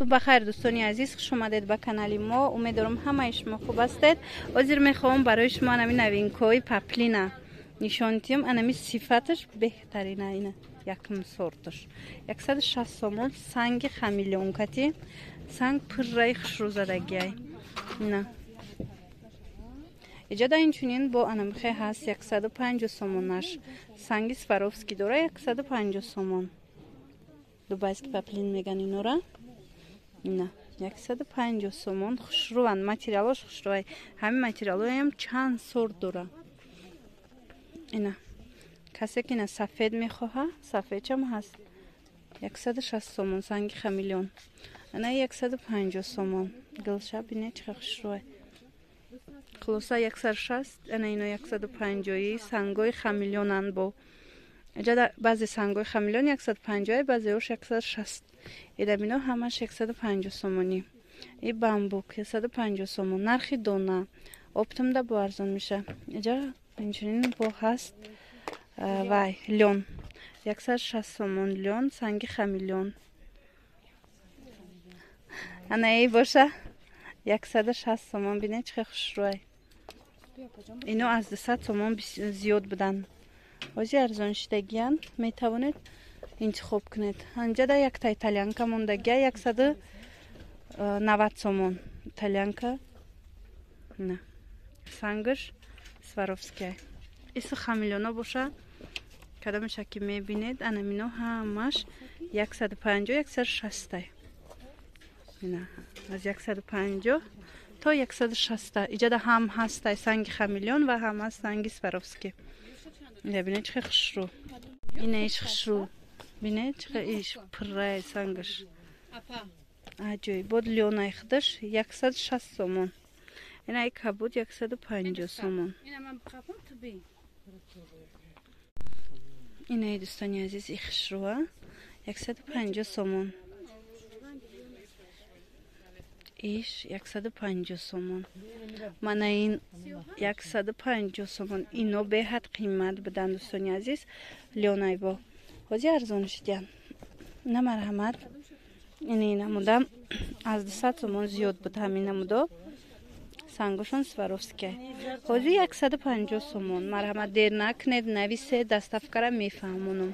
Субҳ бахайр, дӯстони азиз, хуш омадед ба канали мо. Умедворам, ҳамаи шумо хуб ҳастед. Ҳозир мехоҳам барои шумо анами новинкаҳои паплина нишон диҳам. Анами сифаташ беҳтарина, ина якум сорташ. 160 сомон, санги хамелеонкати, санг пурраи хушрӯзадагиай. Ина. Иҷода инчунин бо анамихе ҳаст 150 сомонаш. Санги Сваровский дора, 150 сомон. Дубайский паплин меган инора. Ина 150 сомон, хушрӯванд, материалош хушрӯвай. Ҳамин материалоям чанд сорт дора. Ина касе ки ина сафед мехоҳа, сафедчам ҳаст. 160 сомон, санги хамелеон. Ана 150 сомон. Гулша бине, чӣ хушрӯвай. Хулоса, 160, ана ино 150, сангои хамелеонанд бо. Иҷода баъзе сангои хамелеон 150, баъзеош 160. Идабино ҳамаш 150 сомонӣ. И бамбук 150 сомон. Нархи дона оптомда бо арзон меша. Иҷа инчунин бо ҳаст вай лён. 160 сомон лён, санги хамелеон. Ана эй боша 160 сомон, бине, чӣ хушрӯай. Ино аз 200 сомон зиёд буданд. Ҳозир арзон шидагиянд, метавонед интихоб кунед. Анҷада якта итальянка мондагия, 190 сомон. Итальянка. На. Сангаш Сваровския. Иси хамелеоно боша. Кадомеша ки мебинед, анамино ҳамаш 150, 160. Ина аз 150 то 160. Иҷода ҳам ҳастай санги хамелеон ва ҳам ҳаст санги Сваровский. Ина бинед, чӣ хушрӯ. Ина иш хушрӯ. Бинед, чӣ иш пуррай сангаш. Аҷоиб. Бод лёнай худаш 160 сомон. Ина и кабуд 150 сомон. Инаи, дӯстони азиз, и хушрӯа 150 сомон. Иш 150 сомон. Мана ин 150 сомон. Ино беҳад қимат буданд, дӯстони азиз. Лёнай бо. Ҳозир арзон шидиянд. На, марҳамат. Ини намуда аз 200 сомон зиёд буд ҳамин намудо. Сангошон Сваровския. Ҳозир 150 сомон. Марҳамат, дер накунед, нависе, доставкара мефаҳмонам.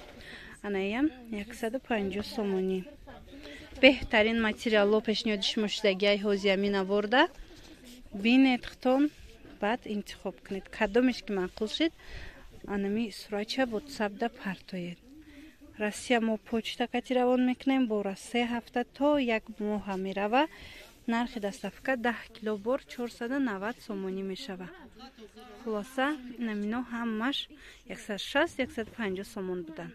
Анаям 150 сомонӣ. Беҳтарин материалҳо пешниҳоди шумо шудагиай ҳозир ҳамин аворда. Бинед худтон, баъд интихоб кунед. Кадомеш ки маъқул шид, анами суратча ватсапда партоед. Россия мо почта кати равон мекунем, бора 3 ҳафта то як моҳа мерава. Нархи доставка 10 кило бор 490 сомонӣ мешава. Хулоса, намино ҳамаш 160, 150 сомон буданд.